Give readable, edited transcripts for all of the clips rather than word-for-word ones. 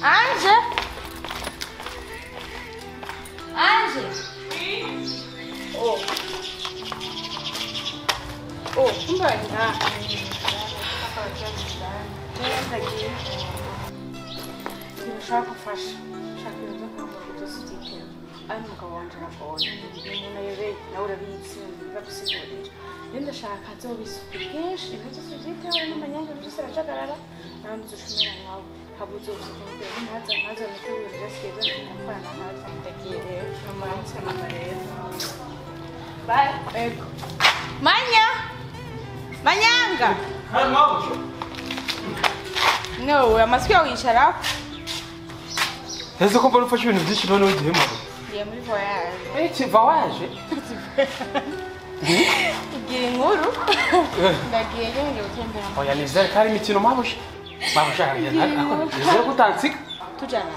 Ange? Ange? Oh. Oh, kumbe nga. Nshaka gufasha. Nshaka ibintu byo kwambara byose ubyiteho. Ari umugabo wanje aragoye. Umuntu ayobeye nawe urabizi bagusigurira. Rero ndashaka nzobisuku kenshi ibintu byose ubyiteho n'amanyanga byose arajagarara nawe ntuzoshobora nkawe. Habuze ubusuku ntaza ntaza niteguye byasigaye byose ndakorana ntaza ndagiye rero mama mama rero. Bye. Ego. Manya! Manyanga! No, amatwi yawe yicara. Ese ko mbona ufashe ibintu byinshi none ugiye mama? Ngiye muri voyage. Eh, voyage? Ugira inkuru? Ndagiye ngiye gutembera. Oya nizere ko ari imikino mabusha. Mabusha ariko nizere ko utansiga. Tujana.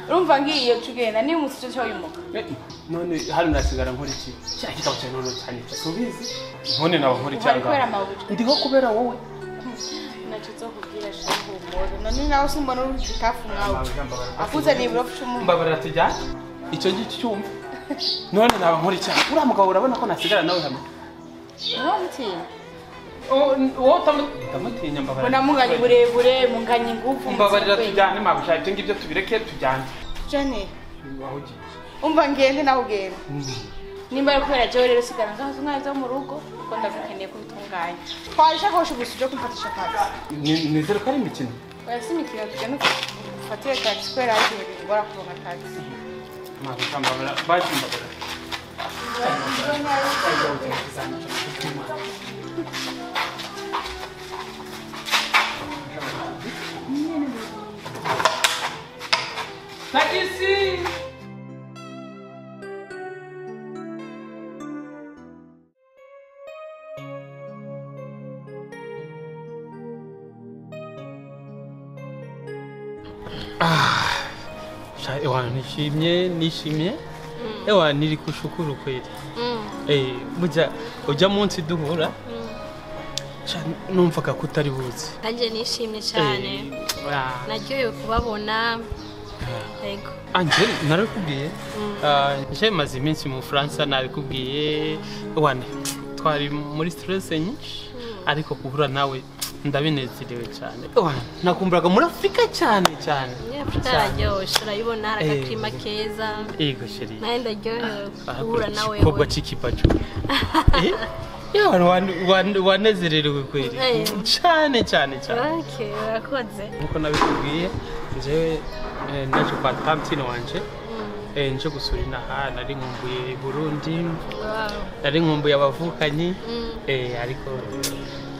Urumva ngiye tugenda ni umusitsi cyo yimuka. None hano nasigara nkora iki? Cya gitabo cya none cyane. Subizi. None nawe nkora icyanga. Ndiho kubera wowe. Nacho kubwira shaka none nawe simbona uri gitafu nkawe. Akuze ni ibiro cy'umuntu. Mbabarira tujyane. Icyo ngicyo cyumva. None nawe nkora icyanga. Uriya mugabo urabona ko nasigara nawe hamwe. Uramutinya? Wowe utamutinya mbabarira. Mbona munganye burebure, munganye ingufu. Mbabarira tujyane mabusha ibyo ngibyo tubireke tujyane. Tujyane. Aho ugiye. Umva ngende nawe ugende. Nimba ari kubera jewe rero sigara ngaho umwana wo mu rugo kuko ndagukeneye kubitunganya. Twari shakoshe gusa uje kumfatisha taxi. Nizere ko ari imikino. Oya si imikino tujya no gufatira taxi kubera ari ibintu bigora kuronka taxi. Mabusha mbabarira, baje mbabarira. Taxi! Ewa nishimye nishimye. Ewa niri kushukuru kweli. Eh muja uja munsi duhura. Numvaga ko utari buzi. Anje nishimye cyane. Naryohewe kubabona. Yego. Anje narakubwiye. Nje maze iminsi mu Faransa nabikubwiye. Wane twari muri stress nyinshi ariko guhura nawe ndabinezerewe cyane. Nakumburaga muri Afrika cyane cyane. Afrika araryoshe urayibona hari akaklima keza. Yego chérie. Nawe ndaryohewe guhura nawe. Kobwa chikipacho. Ya wanezerewe kweli. Cyane cyane cyane. Okay, urakoze. Nkuko nabikubwiye njewe naje kwa tantine wanje. Nje gusura inaha nari nkumbuye Burundi. Nari nkumbuye abavukanyi. Ariko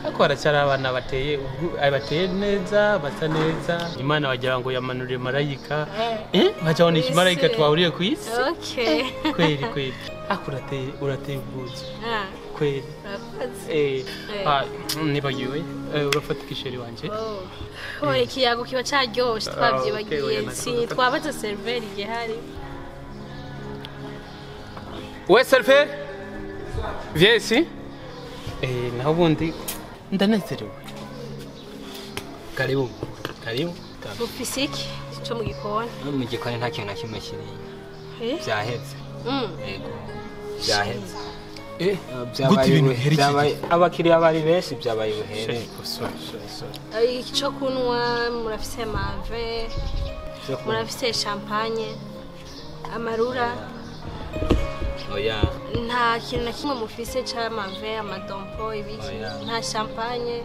ariko haracyari abana bateye bateye neza basa neza. Imana wagira ngo yamanuriye marayika. Bacabona iki marayika twahuriye ku isi. Okay. Kweli kweli. Ako urateye urateye ubwuzu. Kweli. Urakoze. Nibagiwe urafata ikisheri wanje. Oh, ikiyago kiba cyaryoshe twabyibagiye. Si twabaza serveur igihari. We serveur, viens ici. Naho ubundi ndanezerewe. Karibu. Karibu. Mufise iki cyo mu gikoni? Mu gikoni nta kintu na kimwe kiri. Byahetse. Yego. Byahetse. Gute ibintu biherekeje? Abakiriya bari benshi byabaye ubuhere. Sorry. Icyo kunywa murafise mave, murafise champagne, amarura. Oya. Nta kintu na kimwe mufise c'amave, amadompo, ibiki, nta champagne.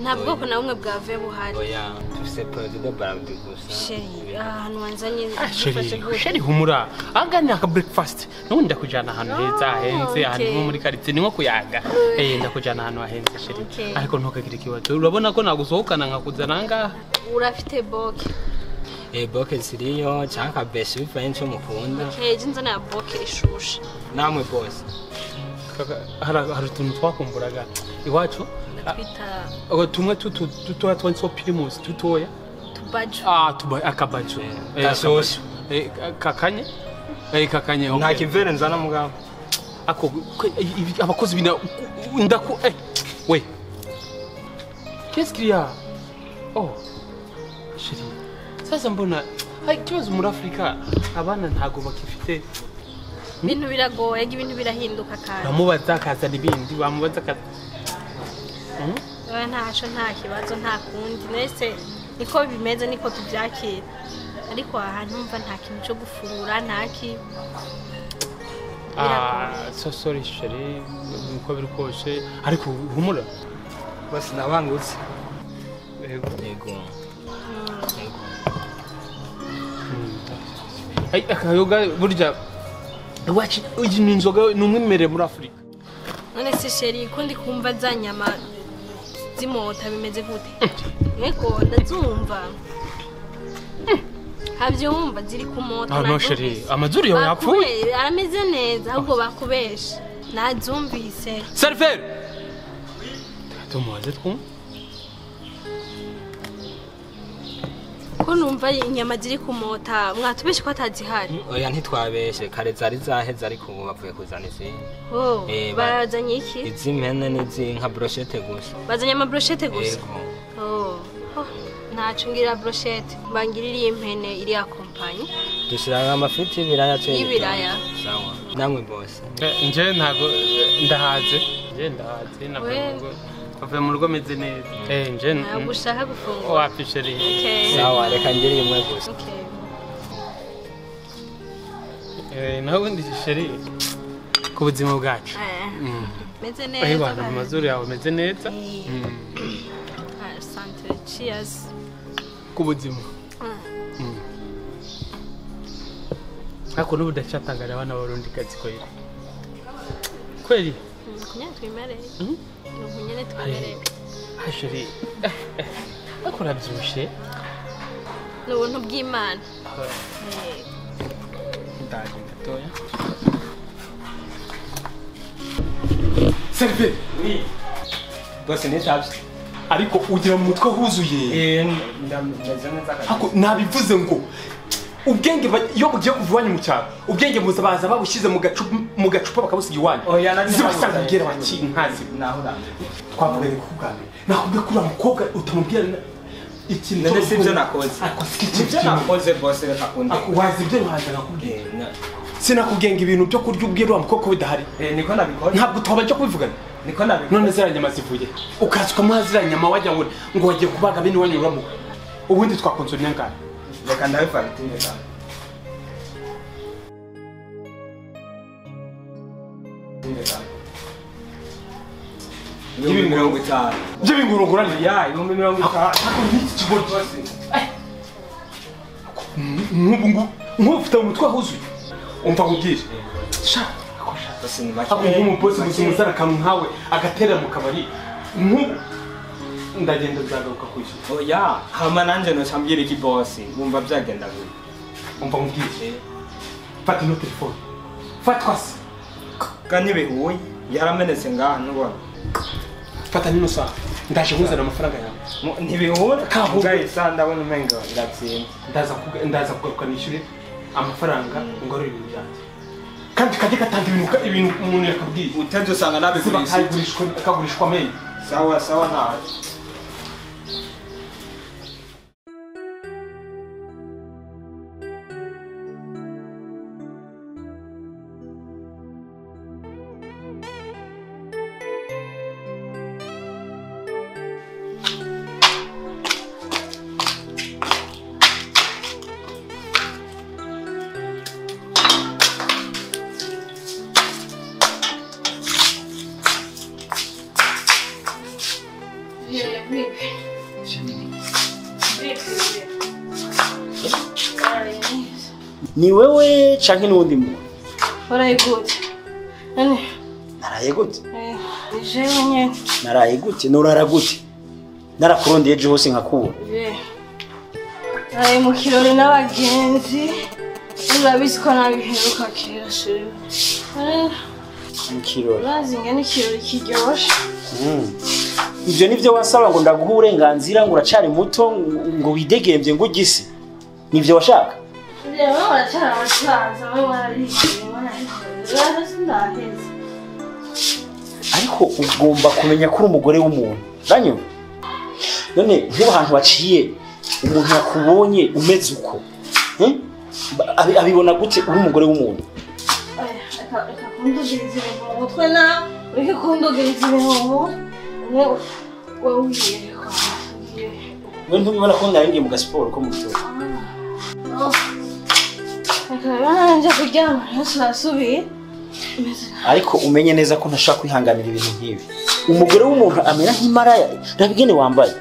Nta bwoko na bumwe bwa ve buhari. Oya, tufise produit de barabdi gusa. Chéri, ahantu wanzanye Chéri humura. Angani aka breakfast. Nubundi ndakujana ahantu heza hahenze, ahantu nko muri quartier ni nko kuyaga. Ndakujana ahantu hahenze chéri. Ariko ntukagire ikibazo. Urabona ko nagusohokana nkakuzana ngaha. Urafite boke. Boke ziriyo cyangwa beshi bivanye n'icyo mukunda. Okay, je nzana boke ishushe. Namwe bose. Hari utuntu twakumburaga iwacu. Twita tumwe tutoya twanditseho Primus tutoya. Tubajo. Tubajo akabajo. Gashushe. Kakanye. Kakanye. Nta kivere nzana mugabo. Ako abakozi bina ndaku we. Qu'est-ce qu'il y a? Oh. Chérie. Sasa mbona ikibazo muri Afrika abana ntago bakifite. Ibintu biragoye, ibintu birahinduka kandi. Bamubaza akazana ibindi, bamubaza akaza. Oya ntaco, nta kibazo, nta kundi. Nese niko bimeze, niko tubyakira. Ariko ahantu mva nta kintu cyo gufungura, nta ki. So sorry chérie, niko biri kose, ariko humura. Bose nabangutse. Yego. Yego. Akayoga burya iwacu ni inzoga ni umwimerere muri Afrika. None se chérie ko ndi kumva za nyama zimota bimeze gute? Yego ndazumva. Habyumva ziri kumota. No chérie, amazuru yawe yapfuye. Arameze neza ahubwo bakubesha. Nazumvise. Serveur. Tumubaze twumve. Ko numva inyama ziri kumota mwatubeshe ko atazihari. Oya ntitwabeshe, kare zari zaheze ariko ubu bavuye kuzana izindi. Oh, bazanye iki? Iz'impene n'iz'inka brochette gusa. Bazanye ama brochette gusa? Yego. Oh, ntaco ngira brochette, bangirira impene iri accompagne. Dushira amafiti y'ibiraya cyo. Y'ibiraya. Sawa. Namwe bose. Nje ntago ndahaze. Nje ndahaze navuye bavuye mu rugo meze neza. Nje ntabwo ushaka gufungura. Wapi chérie. Sawa, reka ngire imwe gusa. Okay. Naho ubundi chérie ku buzima bwacu. Meze neza. Amazuru yawe meze neza. Sante, cheers. Ku buzima. Ariko n'ubu ndacyatangarira abana b'Abarundi kazi kweli. Kweli? Kunyene twimereye. Kunyene twimereye. Chérie. Ariko urabyibushe. Ni ubuntu bw'Imana. Ndaje gatoya. Serve. Oui. Bose nitavye. Ariko ugira mu mutwe huzuye. Ndameze neza kandi. Ako nabivuze ngo ubwenge iyo bugiye kuva iwanyu mu cyaro, ubwenge buza baza babushyize mu gacupa bakabusiga iwanyu. Oya nani zibasanga ubwira baki inkazi. Nahura. Twavuganye ku bwa mbere. Nakubwiye ko uriya mukobwa utamubwira ikintu None si ibyo nakoze. Ako si ibyo nakoze bose reka kunde. Ako wazi ibyo nkaza nakubwiye. Sinakubwiye ngo ibintu byo kurya ubwira uriya mukobwa bidahari. Niko nabikora. Ntabwo twabanje kubivugana. Niko nabikora. None ziriya nyama zivuye. Ukaza ukamuha ziriya nyama wagira ngo wagiye kubaga bene iwanyu uramuha. Ubundi twakonsomye angahe? Reka ndabe fagitire kandi. Ibihumbi 50. By'ibingurungurane? Ya, ibihumbi 50. Ako n'iki kigo cyose. Nk'ubu ngubu ufite mu mutwe huzuye. Umva nkubwire. Sha, ako sha. Ako nk'umupolisi muzima uzana akantu nkawe agatera mu kabari. Nk'ubu ndagenda nzagaruka kwishyura. Oya, hama nanje noca mbwira iki boss, wumva byagenda gute? Umva nkubwire. Fata ino telefone. Fatwa se. Kandi bihuye, yaramenetse ngaha ntubona. Fata nino saha. Ndaje nkuzana amafaranga yawe. Ntibihura kaho isa ndabona umengo iratsinze. Ndaza kugaruka nishyure amafaranga ngarure ibintu byanjye. Kandi kajye katanga ibintu umuntu yakabwiye. Utevye usanga nabigurisha. Akagurishwa amenyo. Sawa sawa nawe. Ni wewe canke n'uwundi muntu? Waraye gute? None naraye gute? Ni jewe nyene. Naraye gute? Norara gute? Narakurondeye ejo hose nkakubura. Naraye mu kirori n'abagenzi. Urabizi ko nabiheruka kera shewe. Mu kirori. Urazi ingene ikirori kiryoshe. Ivyo nivyo wasaba ngo ndaguhe uburenganzira ngo uracari muto ngo widegemvye ngo ugise. Nivyo washaka? Rero baracara abasaza bamwe bararishimye baraheze sindaheze. Ariko ugomba kumenya ko uri umugore w'umuntu. Uranyumva? None nk'ubu ahantu waciye umuntu yakubonye umeze uko. Abibona gute uri umugore w'umuntu? Reka kundugiriza ibintu mu mutwe nawe, ureke kundugiriza ibintu mu mutwe. Wewe ugiye kwa. We ntubibona ko nari ngiye mu gasiporo ko mu gitondo. Ariko umenye neza ko ntashaka kwihanganira ibintu nk'ibi. Umugore w'umuntu amera nk'imaraya, raba ingene wambaye.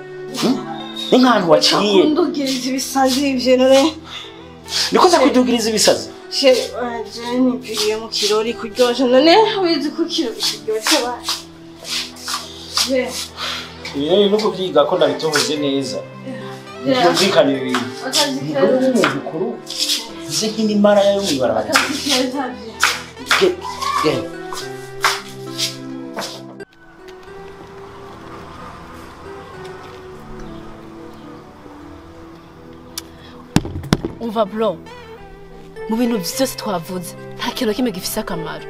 Ni nk'ahantu waciye. Kundugiriza ibisazi ivyo none. Niko za kudugiriza ibisazi? Je nipiriye mu kirori kuryosha none wizi ko kirori kiryoshe ba. Ibi nuko vyiga ko ndabitohoze neza. Byumvikana ibi bintu. Umugore w'umuntu ukuru nze nk'imimaraya yo mw'ibarabara. Genda. Umva bro, mu bintu byose twavuze nta kintu na kimwe gifise akamaro.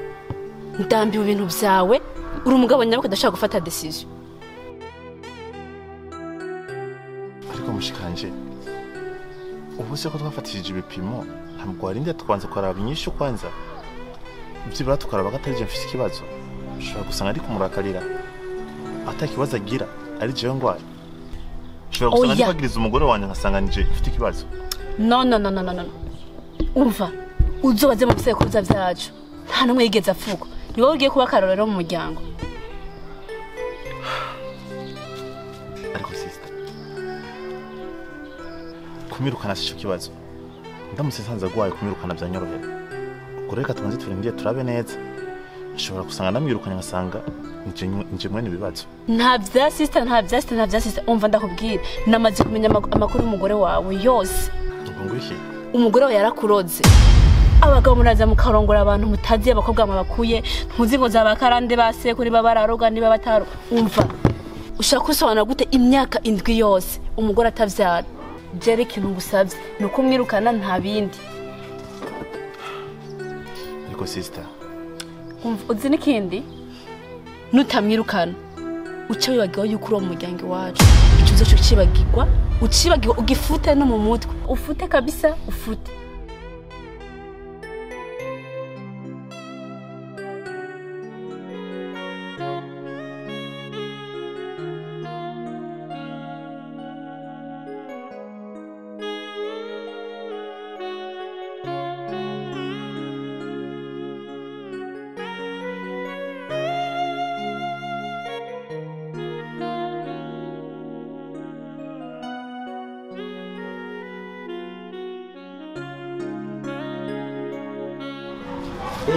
Ndambiwe ibintu byawe, uri umugabo nyabuka udashaka gufata decision. Ariko mushikanje, ubu se ko twafatishije ibipimo, ntabwo warinde tubanza kuraba inyishu kwanza. Byibura tukaraba ko atari je mfise ikibazo. Ushobora gusanga ari kumurakarira. Ata kibazo agira, ari jewe ngwaye. Ushobora gusanga ari kwagiriza umugore wanjye nkasanga nije mfite ikibazo. No no no no no no. Umva, uzobaze mu bisekuruza vyacu. Nta numwe yigeze afuka. Ni wowe ugiye kuba akarorero mu muryango. Ariko sister, kumirukana si cyo kibazo. Ndamutse nsanze agwaye kumirukana byanyorohera. Ubwo reka tubanze turindire turabe neza. Nshobora gusanga ndamwirukanye ngasanga nje mwene ibibazo. Nta vya sister, nta vya sister, nta vya sister. Umva ndakubwira, namaze kumenya amakuru y'umugore wawe yose. Ngo iki? Umugore wawe yarakuroze. Abagabo muraza mukarongora abantu mutazi abakobwa mwabakuye, ntuzi ngo zabakarande base kuri babararoga niba bataro. Umva, ushaka kusobanura gute imyaka 7 yose umugore atavyara? Jere ikintu ngusavye ni uko umwirukana nta bindi. Ariko sister, umva uzi n'ikindi, nutamwirukana uce wibagiwe yuko uri uwo muryango iwacu. Ico uzoca ucibagirwa, ucibagirwa ugifute no mu mutwe, ufute kabisa, ufute.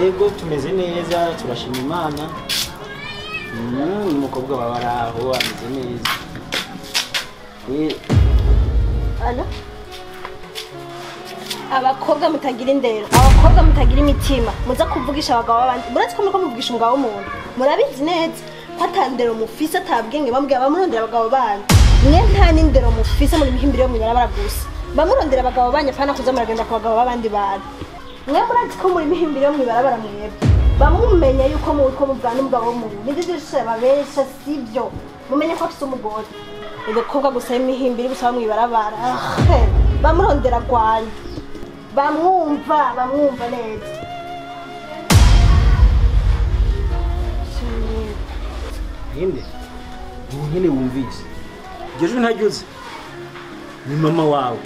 Ego tumeze neza turashima Imana. Umukobwa wawe araho ameze neza. Alo? Abakobwa mutagira indero, abakobwa mutagira imitima, muza kuvugisha abagabo b'abandi. Muratsi ko muriko muvugisha umugabo w'umuntu. Murabizi neza ko atandero mufise atabwenge bambwiye abamurondera abagabo banyu. Mwe nta n'indero mufise muri mihimbiri yo munyarabara gusa. Bamurondera abagabo banyu apana kuza muragenda ku bagabo b'abandi bantu. Mwe murazi ko muri mihimbiro mwibarabara mwebwe. Bamumenya yuko mu ko muvana umugabo w'umuntu. Nibyo byose babesha sibyo. Mumenye ko afise umugore. Ibikobwa gusa imihimbiro gusa mwibarabara. Bamurondera gwanya. Bamwumva, bamwumva neza. Inde. Nyine wumvise. Iryo jwi ntaryuzi. Ni mama wawe.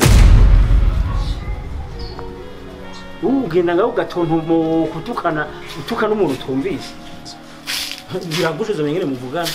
Ugenda ngaho ugatontomo kutukana utukana umuntu utumvise. Biragushoza nyine muvugana.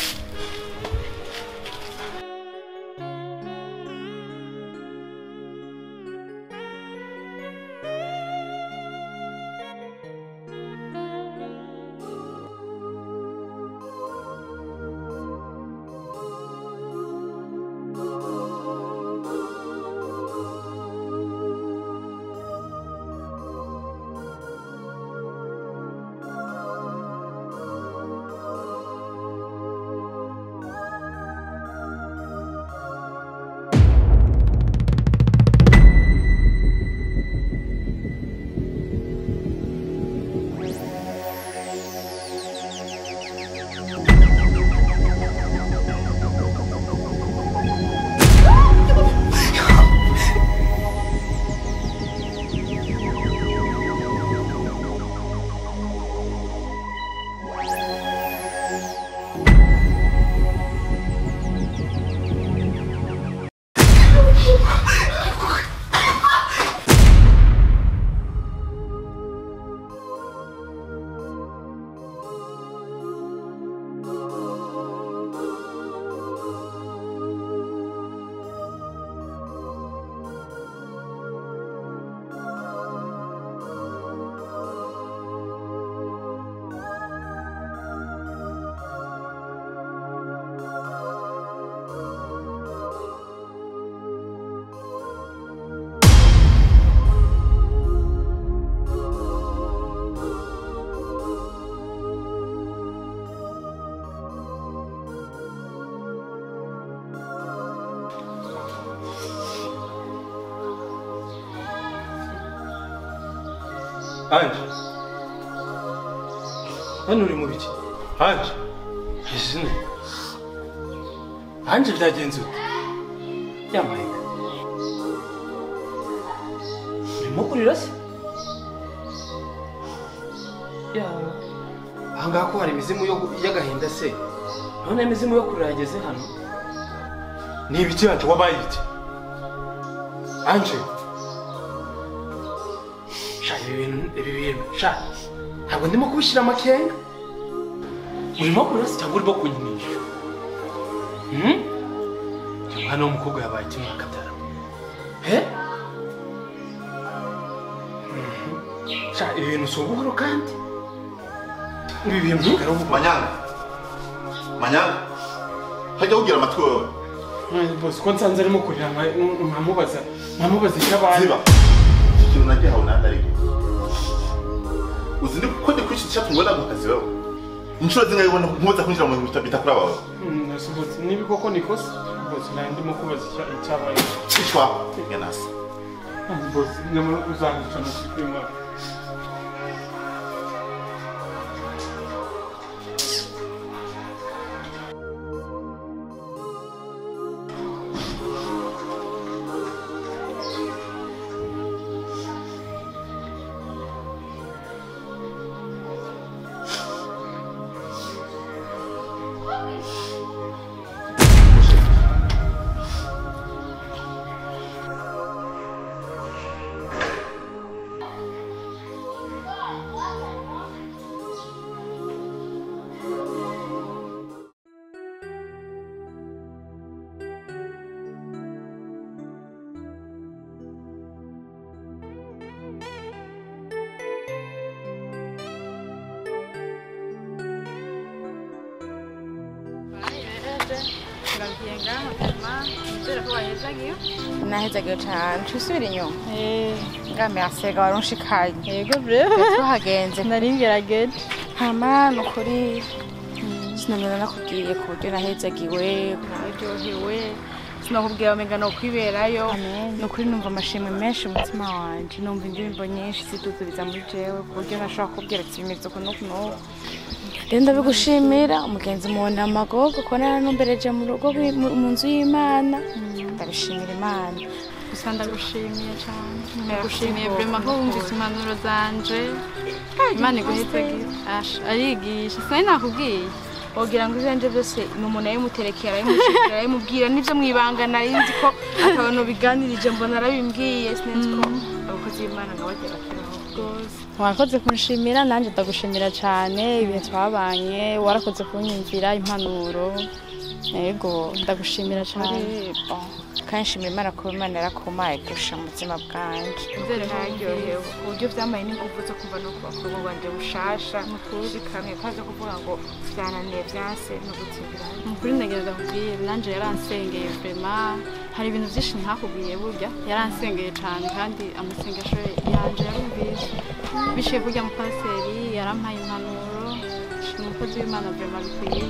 Ange. Hano uri mu biki? Ange. Izina. Ange byagenze ute? Yamaye. Urimo kurira se? Ya. Ahangaha ko hari imizimu y'agahinda se. None imizimu yo kurira yageze hano. Ni ibiki Ange wabaye iki? Ange. Sha ibi bintu sha ntabwo ndimo kubishyira amakenga. Urimo kurira se cyangwa urimo kunyinisha? Umwana w'umukobwa yabaye kimwe akabyara. Sha ibi bintu si ubuhoro kandi. Ibi bintu Manyanga. Manyanga. Hajya ugira amatwi wowe. Boss ko nsanze arimo kurira nkamubaza icyabaye. Ziba. Ikintu nagihawe nandari. Uzi ko ndi kwishi cyatu ngo ndagukazi wewe. Inshuro zingaye ubona nkuza kwinjira mu bintu bitakura bawe. Nasubuze nibi koko nikosa. Boss nari ndimo kubaza icyabaye. Cishwa nyanasa. Boss nyamara uzangica no kwima. Nahezagiwe cane nsubira inyuma nga merci ga warunshikanye yego bre twahagenze nari ngerageje hama nukuri sinamenya nakubwiye ku buryo nahezagiwe naryohewe Sinakubwira umenga no kwiberayo. Nukuri numva amashimwe menshi mu mutima wanje, numva indirimbo nyinshi ziduzubiza muri jewe ku buryo ntashobora kubwira ati bimeze uku n'uku n'uku. Rero ndabigushimira umugenzi mubona amagogo ko naranumbereje mu rugo mu nzu y'Imana. Ndabishimira Imana. Gusa ndagushimiye cyane. Ndagushimiye vraiment ko wumvise impanuro zanje. Imana iguhezagire. Asha arigisha sinari nakubwiye. Wogira ngo ivyanje byose ni umuntu yabimuterekera arabimushikira arabimubwira n'ivyo mwibanga nari nzi ko akabona biganirije mbona arabimbwiye sinzi ko abakozi b'Imana ngo bajye bakiraho rwose. Wakoze kunshimira nanjye ndagushimira cyane ibihe twabanye warakoze kunyumvira impanuro. Yego ndagushimira cyane. Kanshimira Imana ko Imana yarakomaye gusha mu buzima bwanje. Naryohewe ku buryo vyamaye n'inguvu zo kumva no kubaka urugo rwanje bushasha shikamye kwaje kuvuga ngo vyananiye vyanse no gutsindira. Mukuri ndagerageza kubwira nanje yaransengeye vraiment hari ibintu byinshi ntakubwiye burya yaransengeye cyane kandi amasengesho yanje yarumvise. Bishiye kurya mu paseri yarampaye impanuro umukozi w'Imana vraiment bikwiye.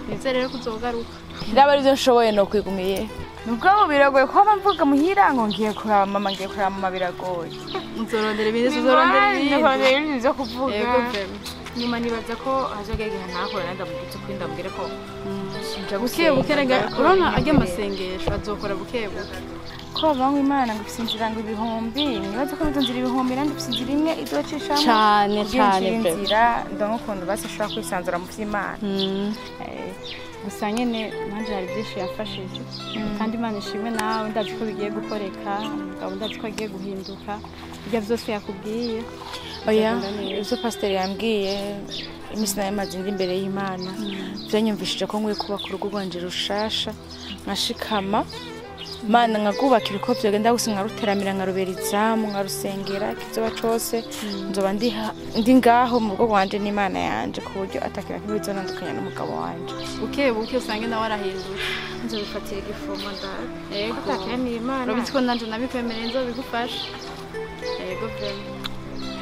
Nizere rero kuzogaruka. Ndaba arivyo nshoboye no kwigumiye. Nubwo biragoye ko mvuga muhira ngo ngiye kuraba mama ngiye kuraba mama biragoye. Nzorondera ibindi tuzorondera ibindi. Nzorondera ibindi byo kuvuga. Yego vraiment. Nyuma nibaza ko hazogera igihe nakora ndamubwira ko ndamubwire ko nja buke buke rega urabona ajya amasengesho azokora buke buke. Ko banywa Imana ngo ifise inzira ngo ibihumbi nibaza ko bitonzira ibihumbi nandi ifise inzira imwe izocishamo cyane cyane inzira ndamukunda basi ashobora kwisanzura mu vy'Imana. Gusa nyene nanje hari byinshi yafashije kandi Imana ishimwe nawe ndazi ko bigiye gukoreka umugabo ndazi ko agiye guhinduka ibyo byose yakubwiye. Oya ibyo pasiteri yambwiye iminsi nayo maze ndi imbere y'Imana byanyumvishije ko nkwiye kubaka urugo rwanje rushasha nkashikama Mana nkagubakira uko byogenda gusa nkaruteramira nkarubera izamu nkarusengera kizoba cose nzoba ndi ngaho mu rugo rwanje n'Imana yanje ku buryo atakira kibizonandukanya n'umugabo wanje. Buke buke usange nawe arahindutse. Nzobifatira igifumo ndabe. Yego atakira ni Imana. Urabizi ko nanje nabikwemereye nzobigufasha. Yego vraiment.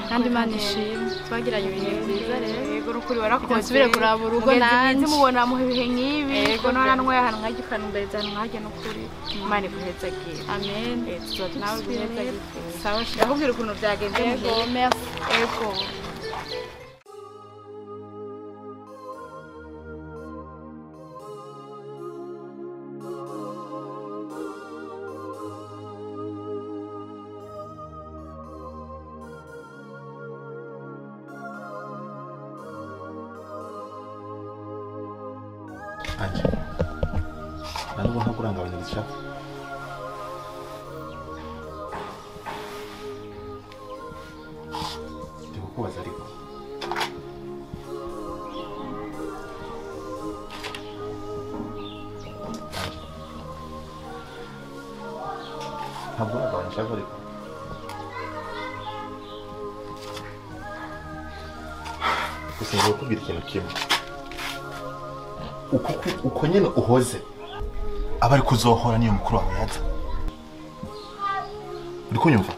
Kandi Imana ishimwe twagiranye ibihe byiza rero. Yego rukuri warakoze. Nsubire kuraba urugo nanje mubona mu ibihe nk'ibi. Yego naranwaye ahantu nkagikanumbereza ahantu nkajya n'ukuri. Imana iguhezagire. Amen. Nawe iguhezagire. Sawa ndakubwira ukuntu byagenze. Yego merci. Yego. Anje ntabwo ntakurangabanya igicafu. Ndi kukubaza ariko ntabwo uragabanya igicafu ariko gusa ngiye kukubwira ikintu kimwe. Uko nyene uhoze aba ari kuzohora niyo mukuru wawe yaza. Uri kunyumva?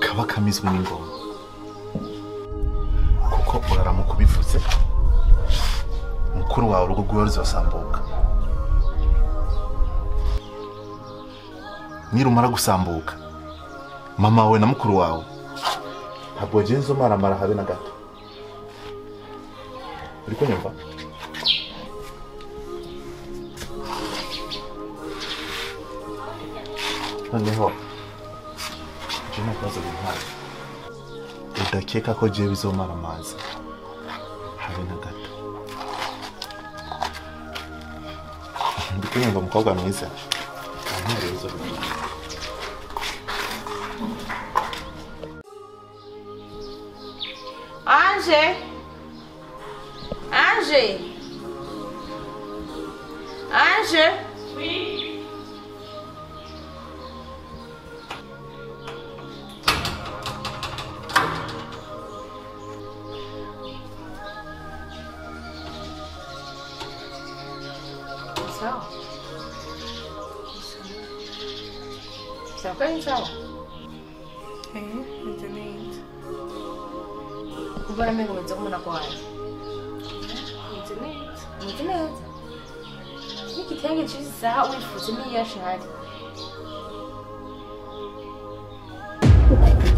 Kaba kamizwe n'ingoma. Kuko uraramuka ubivuze mukuru wawe urugo rwiwe ruzosambuka. Nirumara gusambuka mama wawe na mukuru wawe ntabwo je nzomaramara habe na gato. Uri kunyumva? Noneho je nta kibazo bintwaye udakeka ko jewe bizomara amazi habe na gato. Ndi kunyumva mukobwa mwiza nta bibazo bintwaye. Anje Anje Anje. Oui. Sawa. Sawa kwani sawa? Meze neza. Ubona mbega umeze nk'umuntu arwaye. Meze neza. Meze neza. N'igitenge c'izi saha wifuza n'iyashi hari.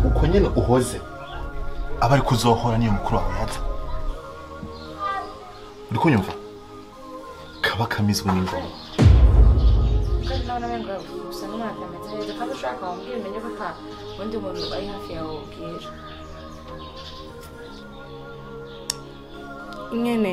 Uko nyene uhoze aba ari kuzohora niyo mukuru wawe yaza. Uri kunyumva? Kaba kamizwe n'ingoma. Kandi nawe namengo usa n'umuntu atameze neza kandi ushaka wambwira umenye ko ata wundi muntu ari hafi yawe wobwira. Nyene